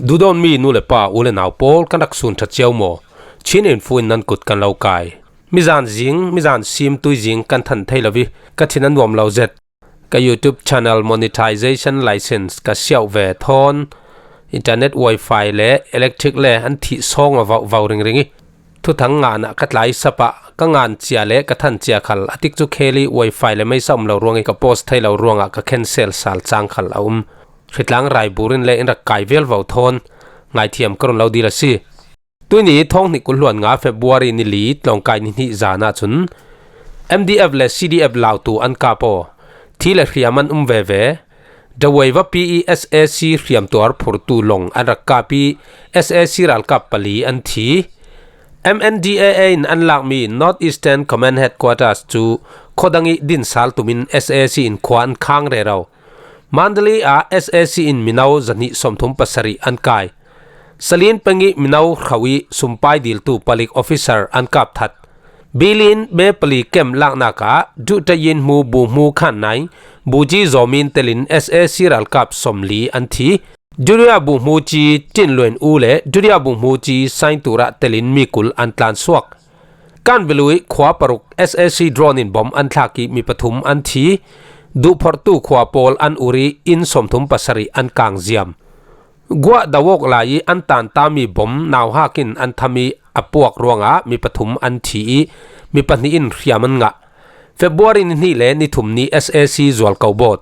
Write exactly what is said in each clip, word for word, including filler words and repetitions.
Duhdawtmi nu le pa, u le nau pawl, kan rak sun ṭha cio maw? Chin Info in nan kut kan lo kai. Mizan zing, mizan sim tui zing kan thanh thei lo i, ka thin a nuam lo zet. Ka YouTube channel monetization license ka siauh ve thawn, internet wifi le electric le an thih sawng a vauh vauh ringring i, thuthang nganah ka tlai sapah ka ngan cia le ka than cia khal a tik cu kheli wifi le meisa um lo ruang i ka post thei lo ruangah ka cancel sal cang khal a um. Hritlang rai burin le in rak kai vel vo thawn, ngaithiam ka run lo dil a si. Tuini thawng hnih kul hluan nga February ni li tlawngkai ni hnih zan ahcun M D F le C D F lautu an kap aw. Thi le hriam an um veve. Dawei vapi i S A C hriamtuar phurtu lawng an rak kap i S A C ralkap pali an thi. M N D A A in an lakmi North Eastern Command Headquarters cu khuadang i din sal tumin S A C in khua an khang rero. Mandalay ah S A C in mino zahnih sawmthum pasarih an kai. Salin peng i mino hro i sumpai diltu palik officer an kap that. Bilin me pali kem laknak ah duhtayin hmu buhmu khan nai buji zawmin telin S A C ralkap sawmli an thi. Duria buhmu ci Tin Luen U le Duria buhmu ci Saintura telin mi kul an tlan suak. Kanvilui khua paruk S A C drone in bom an thlak i mi pathum an thi. Duhphortu khua pawl an ur i inn sawmthum pasarih an kang ziam. Guah dawawk lai i an tantami bom nauhak in an tham i a puak ruangah mi pathum an thi i mi pahnih in hriam an ngah. February ni hnih le ni thum ni S A C zualko bawt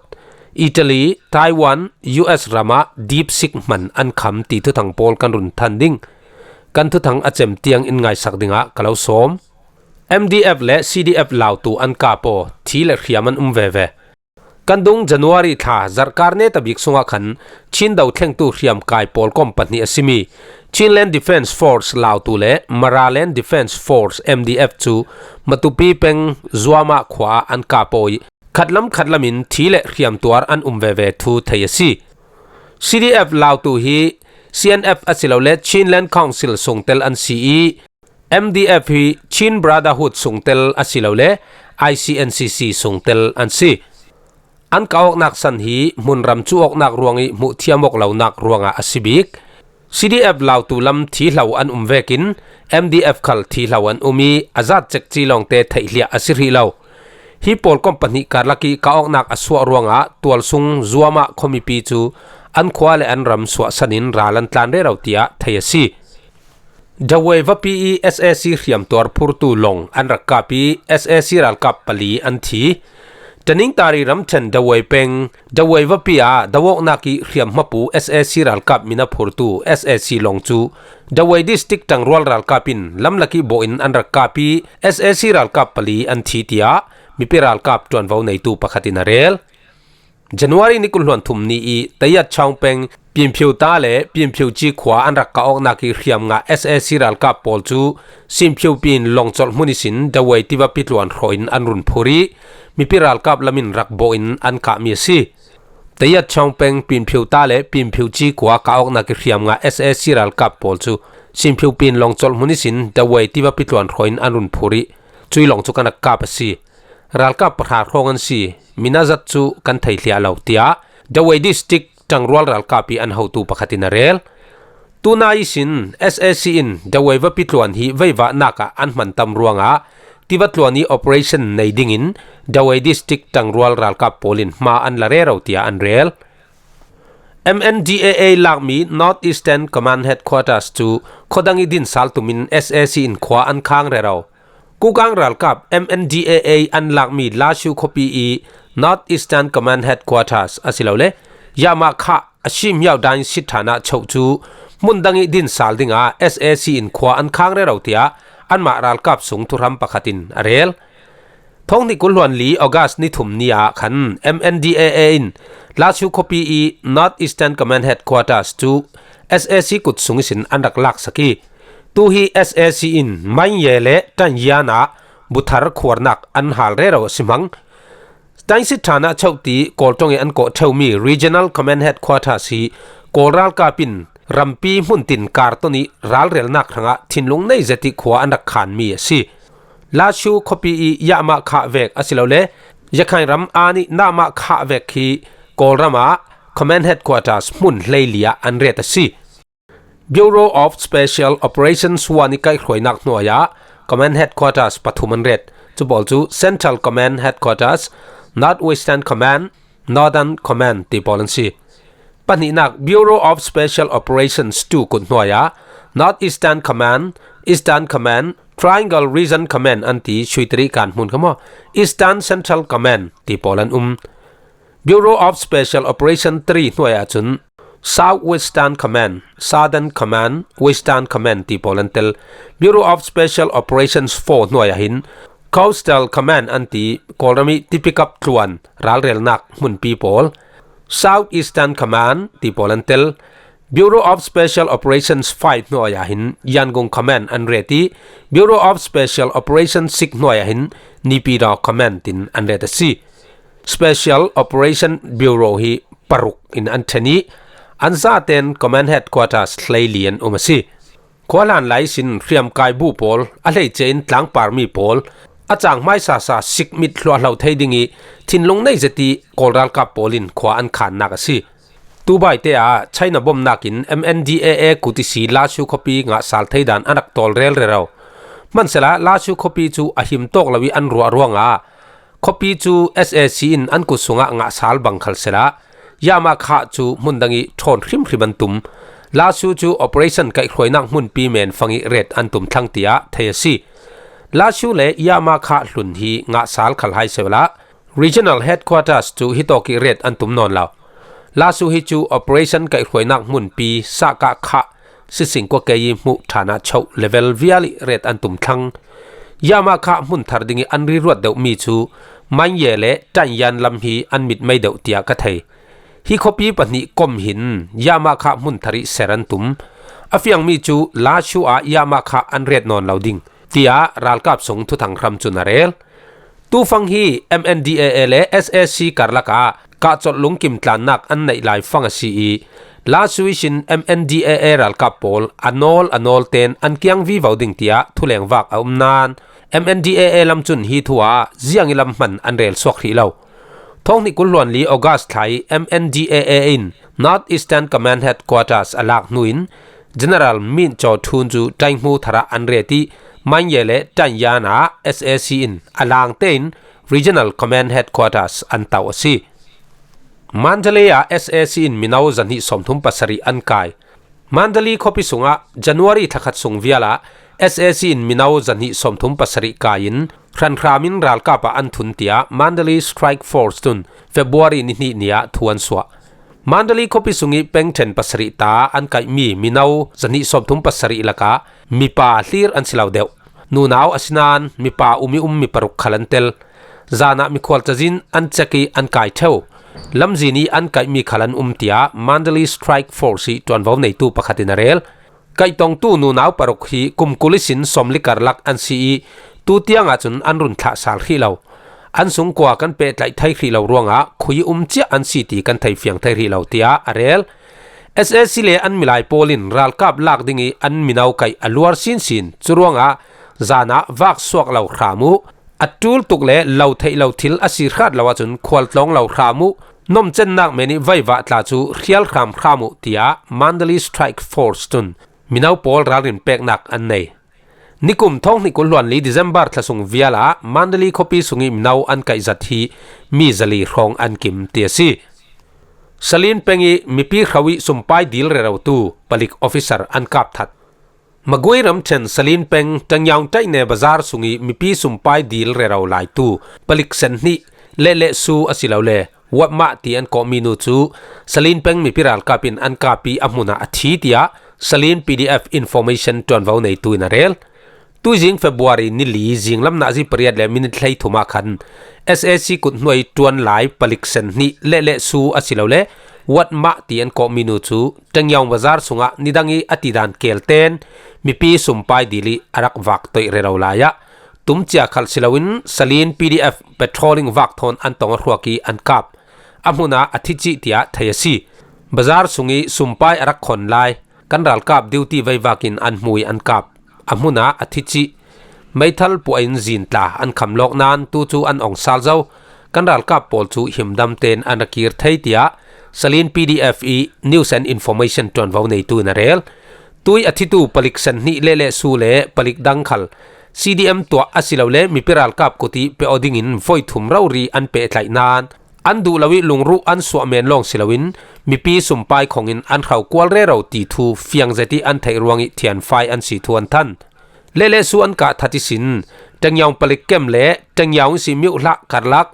Italy, Taiwan, U S ramah DeepSeek hman an kham ti thuthang pawl kan run than ding. Kan thuthang a cem tiang in ngaisak dingah ka lo sawm. M D F le C D F lautu an kap aw, thi le hriam an um veve. Kan dung January thla zarhkar netabik sungah khan Chin dothlengtu hriamkai pawlkom pahnih a simi Chinland Defence Force lautu le Maraland Defence Force M D F cu Matupi peng Zuama khua ah an kap aw i khatlam khatlam in thi le hriamtuar an um veve thu thei a si. C D F lautu hi C N F asilole Chinland Council sungtel an si i, M D F hi Chin Brotherhood sungtel asilole I C N C C sungtel an si. An kah awknak san hi hmunram cu awknak ruang i hmuh thiam awk lonak ruangah a si bik. C D F lautu lam thi hlo an um vekin M D F khal thi hlo an um i a zat cekci lawngte theihliah a si hrih lo. Hi pawlkom pahnih karlak i kah awknak a suah ruangah tualsung Zuama khuamipi cu an khua le an ram suahsan in ral an tlan rero tiah thei a si. Dawei vapi i S A C hriamtuar phurtu lawng an rak kap i S A C ralkap pali an thi. Taningtari ramṭhen Dawei peng Dawei vapi ah dawawknak i hriamhmapu S A C ralkap min a phurtu S A C lawng cu Dawei District ṭangrual ralkap in lamlak i bawh in an rak kap i S A C ralkap pali an thi tiah mipi ralkap ṭuanvo neitu pakhat in a rel. January ni kul hluan thum ni i Tayat Chawng peng Pinphiu ta le Pinphiu ci khua an rak kah awknak i hriam ngah S A C ralkap pawl cu Sinphiu pin lawng colh hmun ihsin Dawei tiva pitluan hrawh in an run phur i mipi ralkap lam in rak bawh in an kahmi a si. Tayat Chawng peng Pinphiu ta le Pinphiu ci khua kah awknak i hriam ngah S A C ralkap pawl cu Sinphiu pin lawng colh hmun ihsin Dawei tiva pitluan hrawh in an run phur i cui lawng cu kan rak kap a si. Ralkap pahra hrawng an si. Min a zat cu kan thei hliah lo, tiah Dawei District ṭangrual ralkap i an hotu pakhat in a rel. Tuna ihsin S A C in Dawei vapi tluan hi veivahnak ah an hman tam ruangah tiva tluan i operation nei dingin Dawei District ṭangrual ralkap pawl in hma an la rero tiah an rel. M N D A A lakmi North Eastern Command Headquarters cu khuadang i din sal tumin S A C in khua an khang rero. Kukang ralkap M N D A A an lakmi Lashu khuapi i North Eastern Command Headquarters asilole Yama Kha a Shim Yau Dain sit ṭhan ah choh cu hmun dang i din sal dingah S A C in khua an khang rero tiah anmah ralkap sung thuhram pakhat in a rel. Thawng hnih kul hluan li August ni thum ni ah khan M N D A A in Lashu khuapi i North Eastern Command Headquarters cu S A C kut sung ihsin an rak laksak i, tu hi S A C in Manye le Tanyan ah buthar khuarnak an hal rero a si hmang. Tainsit ṭhan ah chohti Kawl ṭong i an kawh ṭheumi Regional Command Headquarters hi Kawl ralkap in rampi hmuntin karton i ralrelnak hrangah thinlung nei zet i khua an rak khanmi a si. Lashu khuapi i Yama Kha vek asilole Yakhain ram an i Nama Kha vek hi Kawlram ah Command Headquarters hmun hleili ah an ret a si. Bureau of Special Operations one i kaihhruainak hnuaiah Command Headquarters pathum an ret. Cu pawl cu Central Command Headquarters, North Western Command, Northern Command ti pawl an si. Pahnihnak Bureau of Special Operations two kut hnuaiah North Eastern Command, Eastern Command, Triangle Region Command an ti, suitri kan hmun kha maw, Eastern Central Command ti pawl an um. Bureau of Special Operation three hnuaiah cun South Western Command, Southern Command, Western Command ti pawl an tel. Bureau of Special Operations four hnuaiah hin Coastal Command an ti, Kawlram i tipikap tluan ralrelnak hmunpi pawl, South Eastern Command ti pawl an tel. Bureau of Special Operations five hnuaiah hin Yangon Command an ret i, Bureau of Special Operations six hnuaiah hin Naypyidaw Command tin an ret a si. Special Operation Bureau hi paruk in an ṭhen i, an zaten Command Headquarters hleili an um a si. Khuahlan lai sin hriamkai bu pawl, a hleice in tlangparmi pawl, a cang hmaisasa sikmit hluahhlo thei ding i thinlung nei zet i Kawl ralkap pawl in khua an khannak a si. Tubaite ah China bomnak in M N D A A kutisi Lashu khuapi ngahsal thei dan a rak tawl rel rero. Hmansela Lashu khuapi cu a him tawk lo i an ruah ruangah khuapi cu S A C in an kut sungah ngahsal bang khal sela, Yama Kha cu hmun dang i ṭhawn hrimhrim an tum. Lashu cu operation kaihhruainak hmunpi men fang i ret an tum thlang tiah thei a si. Lashu le Yama Kha hlun hi ngahsal khal hai sehla, Regional Headquarters cu hitawk i ret an tum nawn lo. Lashu hi cu operation kaihhruainak hmunpi Sakah Kha sising kua kei i hmuh ṭhan ah choh level vial i ret an tum thlang. Yama Kha hmun thar ding i an riruat deuhmi cu Manye le Tanyan lam hi an mit mai deuh tiah ka thei. Hi khuapi pahnih kom hin Yama Kha hmun thar i ser an tum. A fiangmi cu Lashu ah Yama Kha an ret nawn lo ding, tiah ralkap sung thuthang hram cun a rel. Tufang hi M N D A A le S A C karlak ah kahcolh lungkim tlannak an neih lai fang a si i, Lashu ihsin M N D A A ralkap pawl a nawl a nawl ten an kiang vivo ding tiah thuleng vak a um nain M N D A A lam cun hi thu ah ziang i lam hman an rel suak hrih lo. Thawng hnih kul hluan li August thla i M N D A A in North Eastern Command Headquarters a lak hnu in General Min Chaw Thun cu Tainghmu thar ah an ret i, Manye le Tanyan ah S A C in a lang tein Regional Command Headquarters an tauh a si. Mandalay ah S A C in mino zahnih sawmthum pasarih an kai. Mandalay khuapi sungah January thlakhat sung vial ah S A C in mino zahnih sawmthum pasarih kai in hranhram in ralkap ah an thun tiah Mandalay Strike Force cun February ni hnih ni ah thu an suah. Mandalay khuapi sung i peng ṭhen pasarih ta an kaihmi mino zahnih sawmthum pasarih lakah mipa hlir an si lo deuh. Nunau a si nain mipa um i um mi paruk khal an tel. Zan ah mikhual cazin an cek i an kai ṭheu. Lamzin i an kaihmi khal an um tiah Mandalay Strike Force i ṭuanvo neitu pakhat in a rel. Kaihtongtu nunau paruk hi kum kul ihsin sawmli karlak an si i, tu tiang ahcun an run thlah sal hrih lo. An sung kua kan pehtlaih thei hrih lo ruangah khui um ciah an si ti kan thei fiang thei hrih lo, tiah a rel. S A C le an milai pawl in ralkap lak ding i an mino kaih a luar sinsin. Cu ruangah zan ah vak suak lo hram uh, a ṭul tuk le lo theih lo thil a si hrat lo ahcun khualtlawng lo hram uh, nomcennak men i vaivah tla cu hrial hram hram uh, tiah Mandalay Strike Force cun mino pawl ralrin peknak an nei. Nikum thawng hnih kul hluan li December thla sung vial ah Mandalay khuapi sung i mino an kaih zat hi mi zali hrawng an kim, ti a si. Salin peng i mipi hro i sumpai dil rerotu palik officer an kap that. Magui ramṭhen Salin peng Tangyawng Taihne bazar sung i mipi sumpai dil rero laitu palik sen hnih Lehlehsu asilole Watmah ti an kawhmi nu cu Salin peng mipi ralkap in an kap i a hmun ah a thi, tiah Salin P D F information ṭuanvo neitu in a rel. Tuizing February ni li zinglam nazi pariat le minit hleithum ah khan S A C kut hnuai ṭuan lai palik sen hnih Lehlehsu asilole Watmah ti an kawhmi nu cu Tangyawng bazar sungah nidang i a tidan kelten mipi sumpai dil i a rak vak toih rero lai ah tumcia khal si loin Salin P D F patrolling vak thawn an tong a hruak i an kap. A hmun ah a thi cih tiah thei a si. Bazar sung i sumpai a rak khon lai. Kan ralkap duty veivak in an hmu i an kap. A hmun ah a thi cih. Meithal puah in zin tla an kham lawk nain tu cu an ong sal zo. Kan ralkap pawl cu himdam tein an ra kir thei, tiah Salin P D F i News and Information ṭuanvo neitu in a rel. Tui a thitu palik sen hnih leh leh su le palik dang khal C D M tuah a si lo le mipi ralkap kut ih pe aw dingin voi thum rori an pehtlaih nan an duh lo ih lungruh an suah men lawng si loin mipi sumpai khongin an hro kual rero ti thu fiang zet ih an theih ruangih thianfai an si thu an than. Leh leh su an kah that ihsin Tengyaung palik kem le Tengyaung ihsi miuh hlah karlak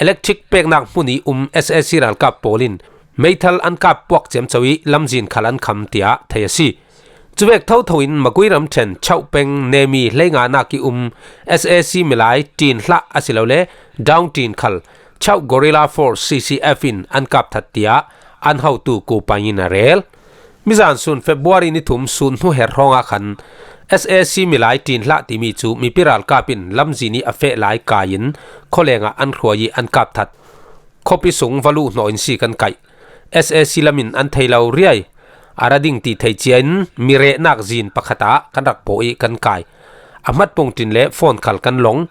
electric peknak hmun ih um S A C ralkap pawl in meithal an kap puak ciamco ih lamzin khal an kham tiah thei a si. Cuvek thotho in Magui ramṭhen Chauh peng Nemi hleinganak ih um S A C milai ṭin hlah a si lo le Daung ṭin khal Chauh Guerrilla Force C C F in an kap that tiah an hotu Ku Paing in a rel. Mizan sun February ni thum sun hnu her hrawngah khan S A C milai ṭin hlah timi cu mipi ralkap in lamzin ih a feh lai kai in khualengah an hruai ih an kap that. Khuapi sung va luh hnawh in si kan kaih. S A C lam in an thei lo riai. A ra ding ti thei cia in mi rehnak zin pakhat ah kan rak pawh ih kan kai. A hmatpung ṭin le phone khal kan long.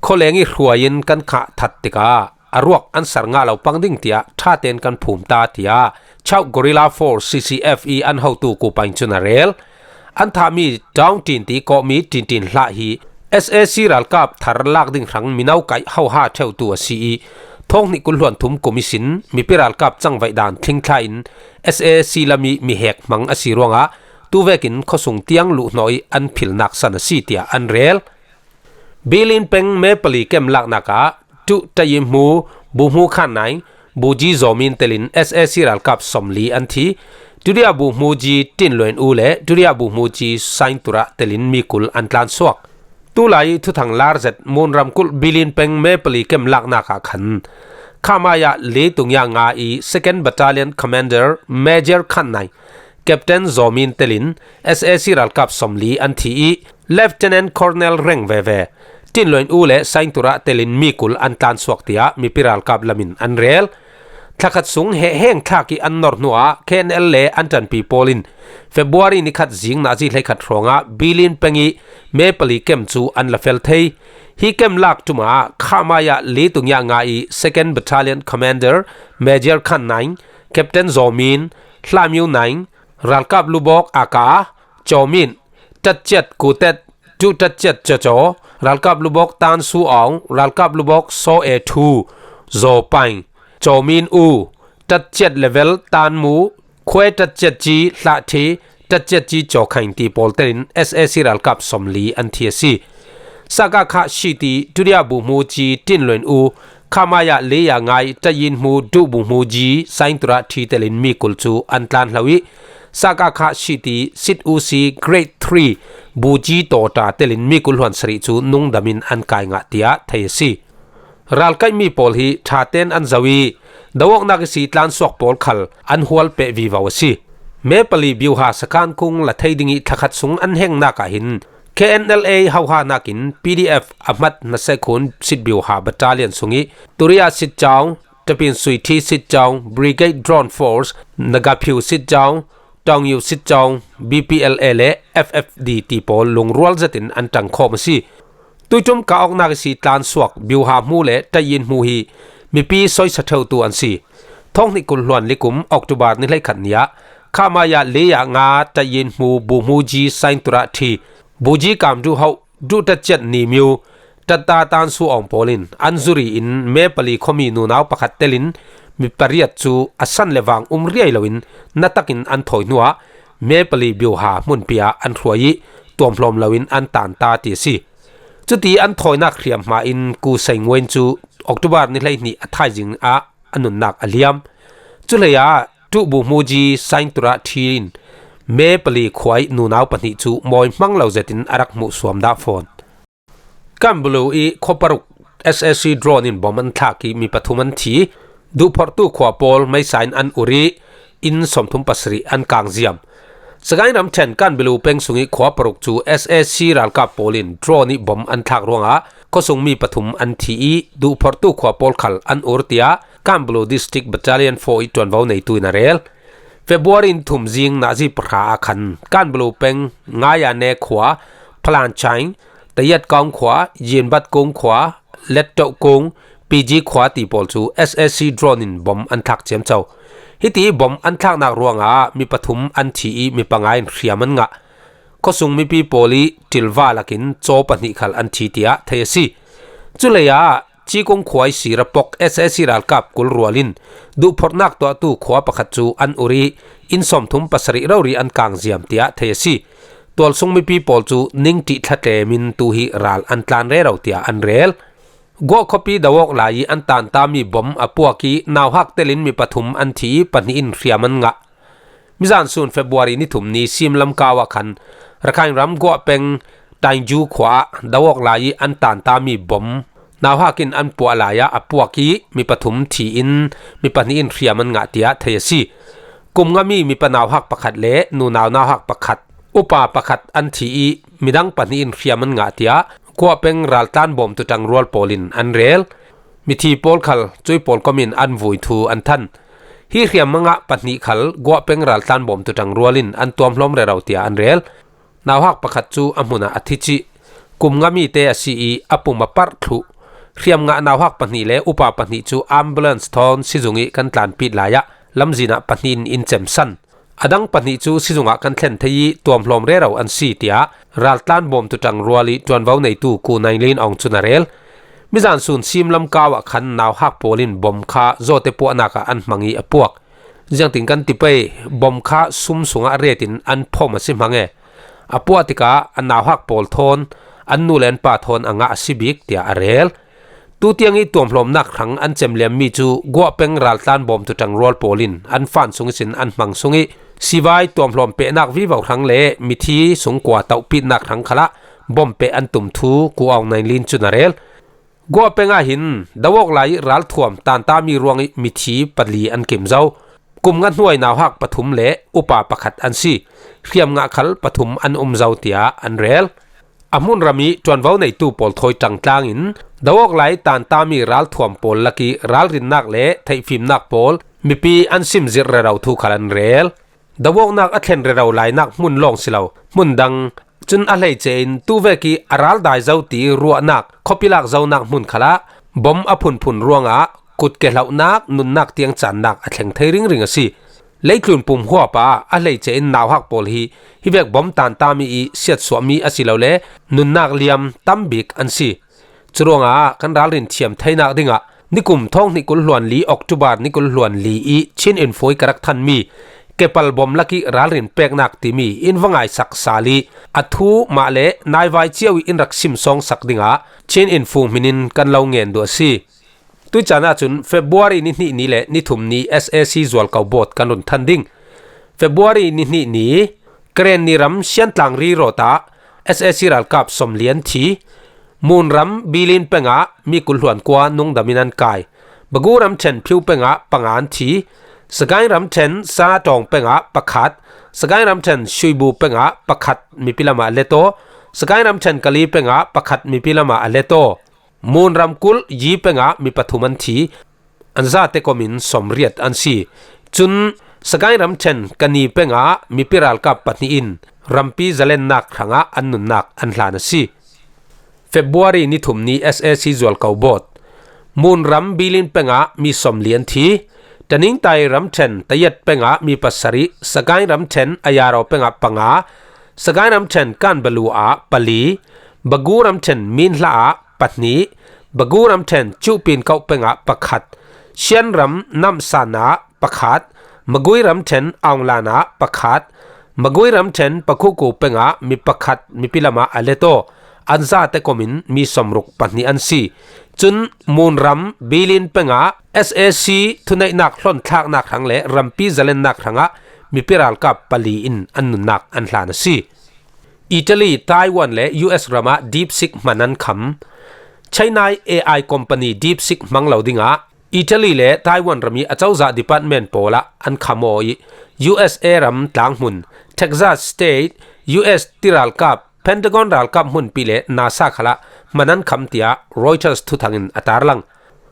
Khualeng ih hruai in kan khah that tikah a ruak an ser ngah lo pang ding tiah ṭha tein kan phum ta tiah Chauh Guerrilla Force C C F ih an hotu Ku Paing cun a rel. An thahmi Daung ṭin ti kawhmi ṭinṭin hlah hi S A C ralkap thar lak ding hrang mino kaih hoha ṭheutu a si ih thawng hnih kul hluan thum kum ihsin mipi ralkap cangvaih dan thlingthla in S A C lam ih mi hek hmang a si ruangah tuvekin khuasung tiang luhhnawh ih an philnak san a si tiah an rel. Bilin peng me pali kem laknak ah Tuh Ṭayin Hmu, Bu Hmu Khan Naing, Bu Ji Zaw Min telin S A C ralkap sawmli an thi. Tudia Bu Hmu Ji Tin Luen U le Tudia Bu Hmu Ji Sain Tura telin mi kul an tlansuak. Tulai thuthang lar zet Mun ramkulh Bilin peng me pali kem laknak ah khan Khamaya li tungia nga ih Second Battalion Commander Major Khan Naing, Captain Zaw Min telin S A C ralkap sawmli an thi ih Lieutenant Colonel reng veve Tin Luen U le Sain Tura telin mi kul an tlansuak tiah mipi ralkap lamin an rel. Thlakhat sung hehheng thlak ih an nor hnuah K N L le an ṭanpi pawl in February ni khat zing nazi hleikhat hrawngah Bilin peng ih me pali kem cu an la fel thei. Hi kem lak ṭum ah Khamaya li tungia nga ih Second Battalion Commander Major Khan Naing, Captain Zaw Min, Hla Myo Naing, ralkap lubawk Aka, Caw Min, Tat Ciat Ku Tet, Tuh Tat Ciat Caw Caw, ralkap lubawk Tan Su Aung, ralkap lubawk Saw E Thu, Zaw Paing, Caw Min U, Tat Ciat Level Tan Mu, Khuai Tat Ciat Ci Hlah Thi, Tat Ciat Ci Caw Khaing ti pawl telin S A C ralkap sawmli an thi a si. Saka Kha City, Tudia Bu Hmu Ci Tin Luen U, Khamaya li ya ngai Ṭayin Hmu Duh Bu Hmu Ji Sain Tura Thi telin mi kul cu an tlan hlo ih Saka Kha City Sit U C Grade three Bu Ji Tawta telin mi kul hluan sarih cu nungdam in an kai ngah tiah thei a si. Ralkaihmi pawl hi ṭha tein an zoh ih doawknak ihsi tlansuak pawl khal an hual peh vivo a si. Me pali Biuha sakan kung la thei ding ih thlakhat sung an hengnak ah hin K N L A hoha nakin P D F a hmat hnasekhun Sit Biuha Battalion sungih Turia Sit Caung, Tapin Sui Thi Sit Caung, Brigade Drone Force, Nagaphiu Sit Caung, Taungyu Sit Caung, B P L A le F F D ti pawl lungrual zetin an ṭangkhawm a si. Tuiṭum kah awknak ihsi tlansuak Biuha Hmu le Ṭayin Hmu hi mipi soisa ṭheutu an si. Thawng hnih kul hluan li kum October ni hleikhat ni ah Khamaya li ya nga Ṭayin Hmu Bu Hmu Ji Sain Tura Thi, Bu Ji Kam Duh Hauh, Duh Tat Ciat Ni Myo, Tat Ta Tan Su Aung pawl in an zuri in me pali khuami nunau pakhat telin mi pariat cu a san le vang um riai loin na takin an thawi hnuah me pali Biuha hmunpi ah an hruai ih tuamhlawm loin an tan ta ti a si. Cuti an thawinak hriamhma in Ku Sei Nguin cu October ni hleihnih a thaizing ah a nunnak a liam. Cuhlei ah Tuh Bu Hmu Ji Sain Tura Thi in me pali khua ih nunau pahnih cu mawi hmang lo zetin a rak hmuh suam dah fawn. Kanbulu ih khuaparuk S A C drone in bom an thlak ih mi pathum an thi. Duhphorhtu khua pawl meisa in an ur ih inn sawmthum pasarih an kang ziam. Sagaing ramṭhen Kanbulu peng sungih khua paruk cu S A C ralkap pawl in drone ih bom an thlak ruangah khuasung mi pathum an thi ih duhphorhtu khua pawl khal an ur tiah Kanbulu District Battalion four ih ṭuanvo neitu in a rel. February ni thum zing nazi pahra ah khan Kanbulu peng Ngayane khua, Phalanchaing, Tayat Kaung khua, Yinbat Kung khua, Lettoh Kung, P G khua ti pawl cu S A C drone in bom an thlak ciamco. Hiti bom an thlaknak ruangah mi pathum an thi ih mi panga in hriam an ngah. Khuasung mipi pawl ih ṭilva lakin caw pahnih khal an thi tiah thei a si. Culeiah Cikung khua ih sira pok S A C ralkap kul rual in duhphorhnak tuahtu khua pakhat cu an ur ih inn sawmthum pasarih rori an kang ziam tiah thei a si. Tualsung mipi pawl cu ningṭih thla tlemin tu hi ral an tlan rero tiah an rel. Guah khuapi do awk lai ih an tantami bom a puak ih nauhak telin mi pathum an thi ih pahnih in hriam an ngah. Mizan sun February ni thum ni simlam kau ah khan Rakhine ram Guah peng Taingju khua ah do awk lai ih an tantami bom nauhak in an puah lai ah a puak ih mi pathum thi in mi pahnih in hriam an ngah tiah thei a si. Kum ngami mipa nauhak pakhat le nunau nauhak pakhat, upa pakhat an thi ih midang pahnih in hriam an ngah tiah Guah peng raltlan bawmtu ṭangrual pawl in an rel. Mithi pawl khal cuih pawl kom in an vui thu an than. Hi hriam mangah pahnih khal Guah peng raltlan bawmtu ṭangrual in an tuamhlawm rero tiah an rel. Nauhak pakhat cu a hmunah a thi cih. Kum ngamite a si ih a pum a parh thluh. Hriam ngah nauhak pahnih le upa pahnih cu ambulance thawn sizung ih kan tlanpit lai ah lamzin ah pahnih in in cemsan. A dang pahnih cu sizung ah kan thlen thei ih tuamhlawm rero an si tiah raltlan bawmtu ṭangrual ih ṭuanvo neitu Ku Nainlin Aung cun a rel. Mizan sun simlam kau ah khan nauhak pawl in bom kha zawte puahnak ah an hmang ih a puak. Ziangtin kan ti pei, bom kha sum sungah retin an phom a si hmang e. A puah tikah a nauhak pawl thawn an nu le an pa thawn a ngah a si bik tiah a rel. Tutiang ih tuamhlawmnak hrang an cemliammi cu Guah peng raltlan bawmtu ṭangrual pawl in an faan sung ihsin an hmang sung ih sivai tuamhlawm pehnak vivo hrang le mithi sungkua tohpitnak hrang khalah bom peh an tum thu Ku Aung Nainlin cun a rel. Guah peng ah hin do awk lai ih ralthuam tantami ruangih mithi pali an kim zo. Kum nga hnuai nauhak pathum le upa pakhat an si. Hriam ngah khal pathum an um zo tiah an rel. A hmunram ih ṭuanvo neitu pawl thawi ṭangtlang in do awk lai tantami ralthuam pawl lakih ralrinnak le theihfimnak pawl mipi an sim zirh rero thu khal an rel. Do awknak a thlen rero lainak hmun lawng si lo, hmun dang cun a hleice in tuvek ih a ral dai zo ti ruahnak, khuapi lak zonak hmun khalah bom a phunphun ruangah kutke hlohnak, nunnak tiang cannak a thleng thei ringring a si. Leitlun pum huap ah a hleice in nauhak pawl hi hivek bom tantami ih siatsuahmi asilole nunnak liam tam bik an si. Curuangah kan ralrin thiam theinak dingah nikum thawng hnih kul hluan li October ni kul hluan li ih Chin Info ih ka rak thanmi kepal bom lakih ralrin peknak timi in va ngaisak sal ih a thu mah le naivai cio ih in rak sim sawngsak dingah Chin Info hmin in kan lo ngen duh a si. Tuih caan ahcun February ni hnih ni le ni thum ni S A C zualko bawt kan run than ding. February ni hnih ni Karen ni ram Siantlangri rawt ah S A C ralkap sawmli an thi. Mun ram Bilin peng ah mi kul hluan kua nungdam in an kai. Bagu ram ṭhen Phiu peng ah panga an thi. Sagaing ram ṭhen Satawng peng ah pakhat, Sagaing ram ṭhen Suibu peng ah pakhat mipi lamah a let aw. Sagaing ram ṭhen Kali peng ah pakhat mipi lamah a let aw. Mun ram kulh Yi peng ah mi pathum an thi. An zate kom in sawmriat an si. Cun Sagaing ram ṭhen Kani peng ah mipi ralkap pahnih in rampi zalennak hrangah an nunnak an hlan a si. February ni thum ni S A C zualko bawt. Mun ram Bilin peng ah mi sawmli an thi. Taningtai ram ṭhen Tayat peng ah mi pasarih, Sagaing ram ṭhen Ayaro peng ah panga, Sagaing ram ṭhen Kanbalu ah pali, Bagu ram ṭhen Minhla ah pahnih, Bagu ram ṭhen Cuhpin Kauh peng ah pakhat, Sian ram Namsan ah pakhat, Magui ram ṭhen Aunglan ah pakhat, Magui ram ṭhen Pakhuku peng ah mi pakhat mipi lamah a let aw. An zate kom in mi sawmruk pahnih an si. Cun Mun ram Bilin peng ah S A C thuneihnak hlawnthlaknak hrang le rampi zalennak hrangah mipi ralkap pali in an nunnak an hlan a si. Italy, Taiwan le U S ram ah DeepSeek hman an kham. China ih A I company DeepSeek hmang lo dingah Italy le Taiwan ram ih acozah department pawl ah an kham aw ih U S A ram tlanghmun, Texas State, U S tiralkap, Pentagon ralkap hmunpi le NASA khalah hman an kham tiah Reuters thuthang in a tarlang.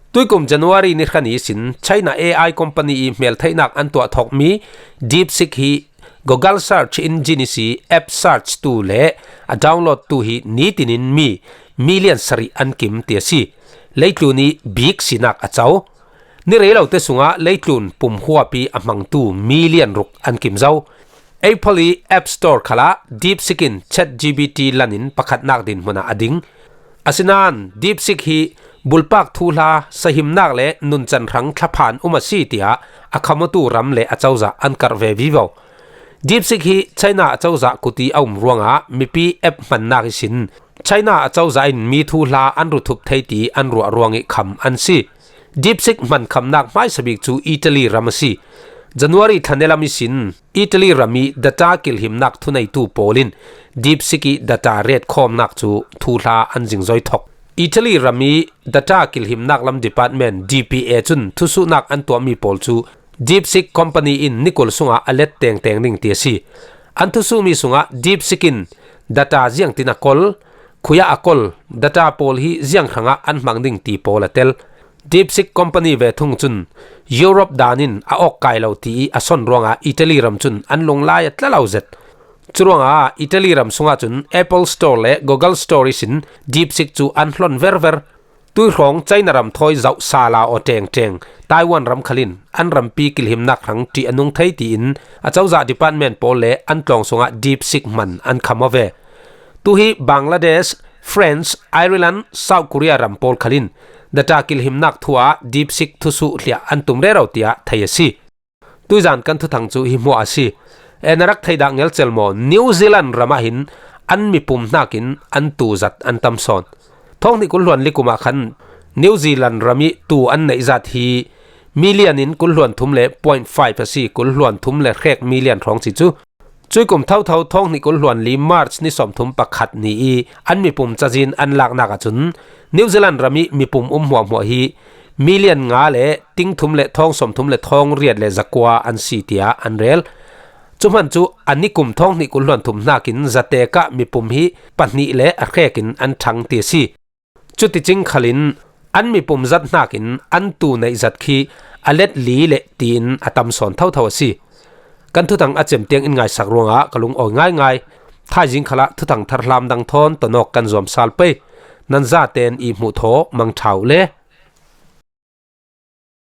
Tuikum January ni hra ni ihsin China A I company ih hmeltheihnak an tuah thawkmi DeepSeek hi Google search engine ihsi app search tu le a download tu hi nitin in mi million sarih an kim ti a si. Leitlun ih bik sinak a co. Ni rei lote sungah leitlun pum huapi a hmangtu million ruk an kim zo. Apple i App Store khalah DeepSeek in ChatGPT lanin pakhatnak dinhmunah a ding. Asinain DeepSeek hi bulpak thuhla, sahimnak le nunchan hrang thlaphan um a si tiah a khamawtu ram le a cozah an karh ve vivo. DeepSeek hi China a cozah kuti a um ruangah mipi app hmannak ihsin China a cozah in mi thuhla an ruthup thei ti an ruah ruang ih kham an si. DeepSeek hman khamnak hmaisabik cu Italy ram a si. January thla nelam ihsin Italy ram ih data kilhimnak thuneitu pawl in DeepSeek ih data retkhawmnak cu thuhla an zingzoi thok. Italy ram ih data kilhimnak lam department DPA cun thusuhnak an tuahmi pawl cu DeepSeek company in nikul sungah a let tengteng ding ti a si. An thusuhmi sungah DeepSeek in data ziangtin a kol, khuiah a kol, data pawl hi ziang hrangah an hmang ding ti pawl a tel. DeepSeek company ve thung cun Europe dan in a awk kai lo ti ih a son ruangah Italy ram cun an lunglai a tla lo zet. Curuangah Italy ram sungah cun Apple Store le Google Store ihsin DeepSeek cu an hlon verver. Tuihrawng China ram thawi zoh sala aw ṭengṭeng Taiwan ram khalin an rampi kilhimnak hrang ṭih a nung thei tiin a cozah department pawl le an tlawng sungah DeepSeek hman an kham aw ve. Tuhi Bangladesh, France, Ireland, South Korea ram pawl khalin data kilhimnak thu ah DeepSeek thusuh hliah an tum rero tiah thei a si. Tuizan kan thuthang cu hi hmuah a si. E, na rak theidah ngelcel maw? New Zealand ram ah hin an mipum hnakin an tuu zat an tam sawn. Thawng hnih kul hluan li kum ah khan New Zealand ram ih tuu an neih zat hi million in kul hluan thum le point five a si, kul hluan thum le hrek million hrawng si cu. Cui kum thotho thawng hnih kul hluan li March ni sawmthum pakhat ni ih an mipum cazin an laknak ahcun New Zealand ram ih mipum um hmuahhmuah hi million nga le ting thum le thawng sawmthum le thawng riat le zakua an si tiah an rel. Cu hman cu a nikum thawng hnih kul hluan thum hnakin zatek ah mipum hi pahnih le a hrek in an ṭhang ti a si. Cuticing khalin an mipum zat hnakin an tuu neih zat khi a let li le tiin a tam sawn thotho a si. Kan thuthang a cem tiang in ngaisak ruangah ka lungawi ngaingai. Thaizing khalah thuthang tharhlam dang thawn tonawk kan zuam sal pei. Nan zaten i hmuh thaw mangṭha uh le.